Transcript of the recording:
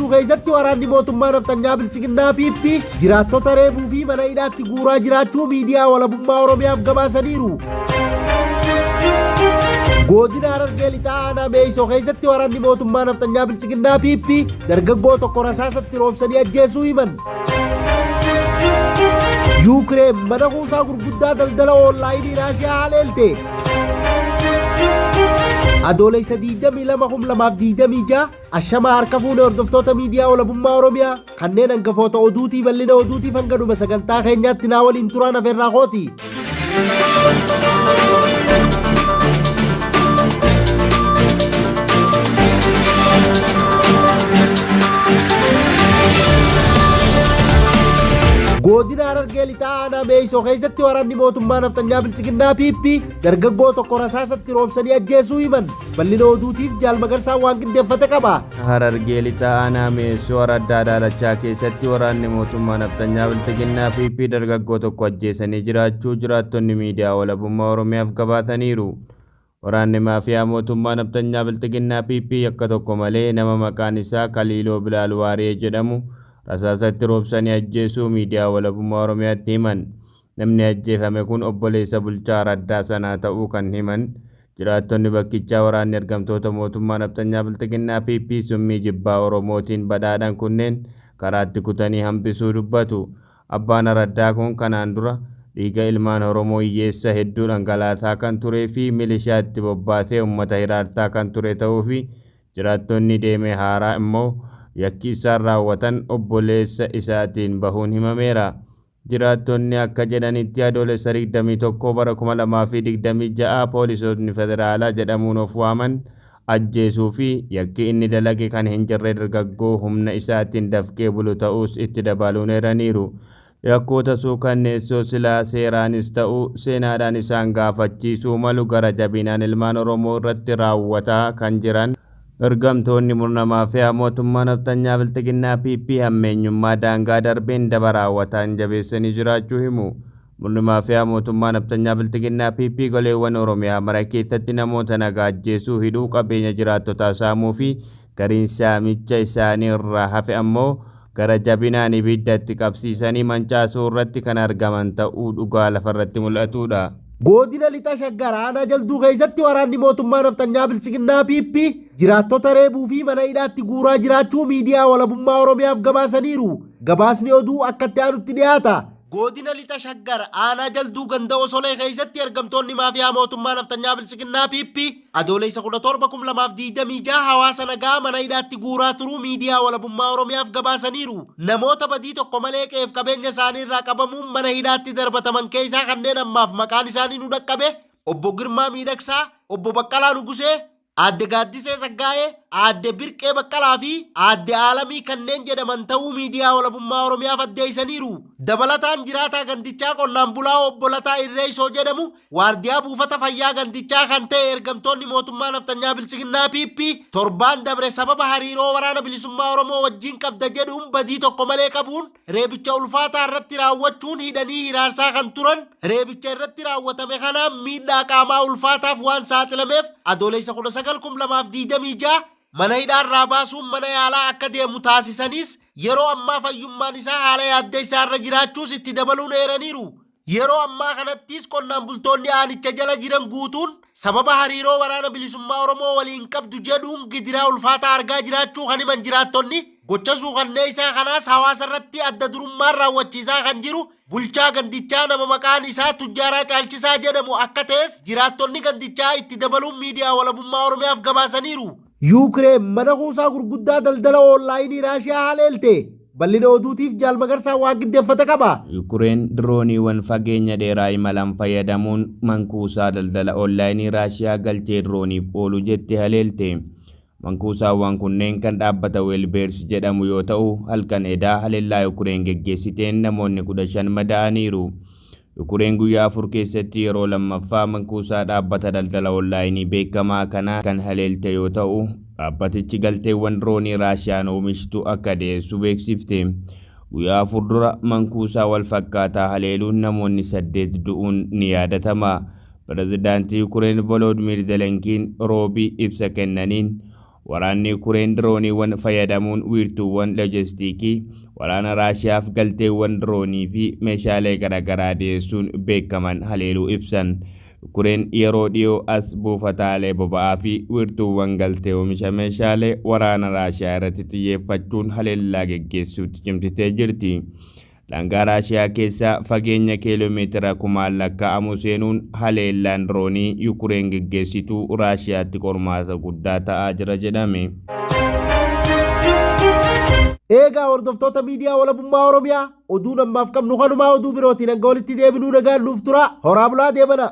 Jalduu keessatti waraanni mootummaa nafxanyaa Biltsiginnaa PP jiraattota reebuu fi mana hidhaatti guuraa jiraachuu miidiyaa walabummaa Oromiyaaf gabaasaniiru. Godina Harargee Lixaa Aanaa Meeysoo keessatti waraanni mootummaa nafxanyaa Biltsiginnaa PP dargaggoo tokko rasaasatti roobsanii ajjeesuu himan. Yuukireen mana kuusaa gurguddaa daldala oonlaayinii Raashiyaa haleelte. Adoolessa 22,2026 ashamaa harka fuune hordoftoota miidiyaa walabummaa Oromiyaa kanneen hangafoota oduutii bal'ina oduutiif hanga dhuma sagantaa keenyaatti naa waliin turaan afeerraa kooti. Godina Harargee Lixaa Aanaa Meeysoo keessatti waraanni mootummaa nafxanyaa Biltsiginnaa PP dargaggoo tokko rasaasatti roobsanii ajjeesuu himan. Bal'ina oduutiif Jaal Magarsaan waan qindeeffate qaba. Harargee Lixaa Aanaa Mi'eessoo Araddaa Daalachaa keessatti waraanni mootummaa Nafxanyaa Bilxiginnaa PP dargaggoo tokko ajjeesanii jiraachuu jiraattonni miidiyaa Walabummaa Oromiyaaf gabaasaniiru. Waraanni maafiyaa mootummaa Nafxanyaa Bilxiginnaa PP yakka tokko malee nama maqaan isaa Kaliiloo Bilaal Waariyee jedhamu rasaasa itti roobsanii ajjeesuu miidiyaa Walabummaa Oromiyaatti himan. Namni ajjeefame kun obboleessa bulchaa araddaa sanaa ta'uu kan himan jiraattonni bakkichaa waraanni ergamtoota mootummaa nafxanyaa Bilxiginnaa PP summii jibbaa Oromootiin badhaadhan kunneen karaatti kutanii hambisuu dubbatu. Abbaan araddaa kun kanaan dura dhiiga ilmaan Oromoo hiyyeessa hedduu dhangalaasaa kan turee fi milishaa itti bobbaasee uummata hiraarsaa kan ture ta'uu fi jiraattonni deeme haaraa immoo yakki isaan raawwatan obboleessa isaatiin bahuun himameera. Jiraattonni akka jedhanitti Adoolessa 21 bara 2026 poolisootni federaalaa jedhamuun of waaman ajjeesuu fi yakki inni dalage kan hin jirre dargaggoo humna isaatiin dafqee bulu ta'uus itti dabaluun eeraniiru. Yakkoota suukanneessoo silaa seeraanis ta'u seenaadhaan isaan gaafachiisuu malu gara jabinaan ilmaan Oromoo irratti raawwataa kan jiran Ergamtoonni murna maafiyaa mootummaa nafxanyaa Bilxiginnaa PP hammeenyummaa daangaa darbeen daba raawwataan jabeessanii jiraachuu himu. Murni maafiyaa mootummaa nafxanyaa Bilxiginnaa PP goleewwan Oromiyaa mara keessatti namoota nagaa ajjeesuu, hidhuu, qabeenya jiraattotaa saamuu fi gariin saamicha isaanii irraa hafe ammoo gara jabinaan ibidda itti qabsiisanii mancaasuu irratti kan argaman ta'uu dhugaa lafarratti mul'atuudha. Godina Lixa Shaggar Aanaa Jalduu keessatti waraanni mootummaa nafxanyaa Biltsiginnaa PP jiraattota reebuu fi mana hidhaatti guuraa jiraachuu miidiyaa walabummaa Oromiyaaf gabaasaniiru. Gabaasni oduu akka itti aanutti dhiyaata. Godina Lixa Shaggar Aanaa Jalduu ganda Osolee keessatti ergamtoonni maafiyaa mootummaa nafxanyaa Biltsiginnaa PP Adoolessa 17,2026 hawaasa nagaa mana hidhaatti guuraa turuu miidiyaa walabummaa Oromiyaaf gabaasaniiru. Namoota badii tokko malee qe'eef qabeenya isaanii irraa qabamuun mana hidhaatti darbataman keessaa kanneen ammaaf maqaan isaanii nu dhaqqabe Obbo Girmaa Miidhagsaa, Obbo Baqqalaa Nugusee, Aadde Gaaddisee Tsaggaayee, Aadde Birqee Baqqalaa fi Aadde Aalamii kanneen jedhaman ta'uu miidiyaa walabummaa Oromiyaaf addeessaniiru. Dabalataan jiraataa gandichaa qonnaan bulaa Obbo Lataa Irreessoo jedhamu Waardiyaa buufata fayyaa gandichaa kan ta'e ergamtoonni mootummaa nafxanyaa Biltsiginnaa PP torbaan dabre sababa hariiroo waraana bilisummaa Oromoo wajjin qabda jedhuun badii tokko malee qabuun reebicha ulfaataa irratti raawwachuun hidhanii hiraarsaa kan turan reebicha irratti raawwatame kanaan miidhaa qaamaa ulfaataaf waan saaxilameef Adoolessa 19,2026 mana hidhaarraa baasuun mana yaalaa akka deemu taasisaniis yeroo ammaa fayyummaan isaa haala yaaddessaa irra jiraachuus itti dabaluun eeraniiru. Yeroo ammaa kanattis qonnaan bultoonni aanicha jala jiran guutuun sababa hariiroo waraana bilisummaa Oromoo waliin qabdu jedhuun gidiraa ulfaataa argaa jiraachuu kan himan jiraattonni, gocha suukanneessaa kanaas hawaasa irratti adda durummaan raawwachiisaa kan jiru bulchaa gandichaa nama maqaan isaa Tujjaaraa Caalchisaa jedhamu akka ta'es jiraattonni gandichaa itti dabaluun miidiyaa walabummaa Oromiyaaf gabaasaniiru. Yuukireen mana kuusaa gurguddaa daldala oonlaayinii Raashiyaa haleelte. Bal'ina oduutiif Jaal Magarsaan waan qindeeffate qaba. Yukureen dirooniiwwan fageenya dheeraa imalan fayyadamuun man-kuusaa daldala onlaayinii Raashiyaa galtee dirooniif oolu jette haleelte. Man-kuusaawwan kunneen kan dhaabbata Weelbeers jedhamu yoo ta'u, halkan edaa haleellaa Yukureen geggeessiteen namoonni 15 madaa'aniiru. Yukureen guyyaa 4 keessatti yeroo lammaffaa man-kuusaa dhaabbata daldala onlaayinii beekamaa kanaa kan haleelte yoo ta'u, dhaabbatichi galteewwan diroonii Raashiyaan oomishtu akka dhiyeessu beeksifte. Guyyaa 4 dura man-kuusaa walfakkaataa haleeluun namoonni 8 du'uun ni yaadatama. Pirezidaantii Yukureen Voloodmiir Zelenkiin Roobii ibsa kennaniin, Waraanni Yukureen dirooniiwwan fayyadamuun wiirtuuwwan loojistiikii waraana Raashiyaaf galteewwan diroonii fi meeshaalee garaagaraa dhiyeessuun beekaman haleeluu ibsan. Yukureen yeroo dhiyoo as buufataalee boba'aa fi wiirtuuwwan galtee oomisha meeshaalee waraana Raashiyaa irratti xiyyeeffachuun haleellaa geggeessuutti cimsitee jirti. Daangaa Raashiyaa keessaa fageenya kiiloomeetira kumaan lakkaa'amu seenuun haleellaan diroonii Yukureen geggeessitu Raashiyaatti qormaata guddaa ta'aa jira jedhame. Eegaa hordoftoota miidiyaa walabummaa Oromiyaa oduun ammaaf qabnu kanumaa oduu birootiin hanga walitti deebinuu nagaan nuuf tura horaa bulaa deebana.